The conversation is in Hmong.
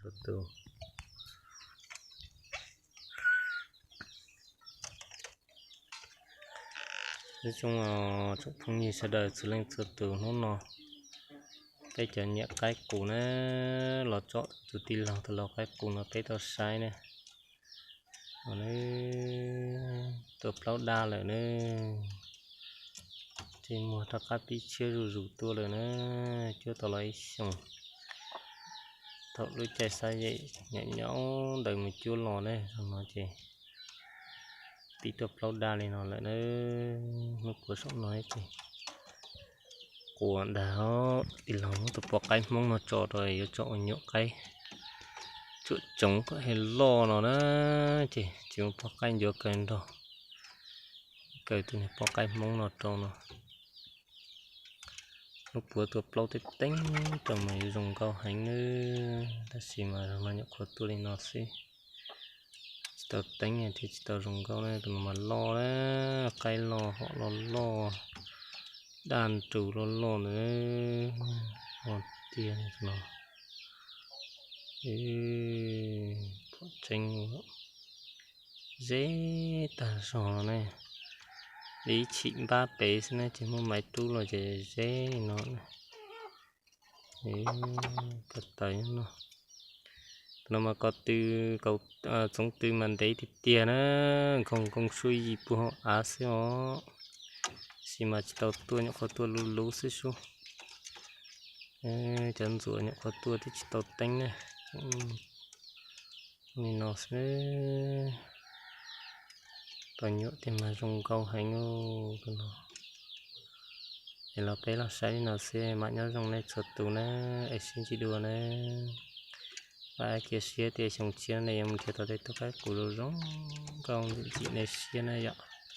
Tus, nyob zoo tsoom phooj ywg sawv daws txhua leej txhua tus, hnub no peb cov nyiam qaib qus na, los tsom tus tij laug tus lau qaib qus no peb tau saib na. Tua plaub daj lawm na, ces muag rov qab pib tshiab zuj zus tuaj lawm na, cuab tau los ib xyoos. Thaum lub caij xab yem nyob nyob ntawd mus cuab los ne, no ces pib tuaj plaub daj li no lawm na. Hnub puav saum no ces quas dag, tij laug muab tus poj qaib hmoob no tso rau yuav tso ua nyuam qaib tsuam tsoov kom he loj no na, ces tsis muaj poj qaib ncuav kaw nrog, kaw tus niag poj qaib hmoob no rau no. Hnub puav tua plaub teeb teeb rau mas yuav zoo nkauj heev nawb, tab sis mas zaum no nyuam qhuav tuaj li no xwb, tsis tau teeb thiab tsis tau zoo nkauj na, tus no mas loj na, qaib loj hom loj loj, daj nrus loj loj ntawd, tiag no. Pom tseeb, zeb tag zog ne, ib chim npab pem xwb ne, ces muaj maiv rub los ces zeb no. Ko taw no, tus no mas ko tw, txoov tw mas ntev tiag tiag na, nkoog nkoog suab yim puag hauv av xwb os. Tab sis mas tsis tau tuaj, nyuam qhuav tuaj lub lub xwb sub. Cov ntxuav nyuam qhuav tuaj twb tsis tau teeb na. Li no xwb, tau nyuam tiag mas zoo nkauj heev. Es los peb los saib li no xwb, mam nyob zoo nej txhua tus na, es sib ntsib dua na. Vam kiag siab tias xyoo tshiab nej yuav mus nrhiav tau tej tug qaib qus zoo zoo nkauj ntxim nej siab na yom.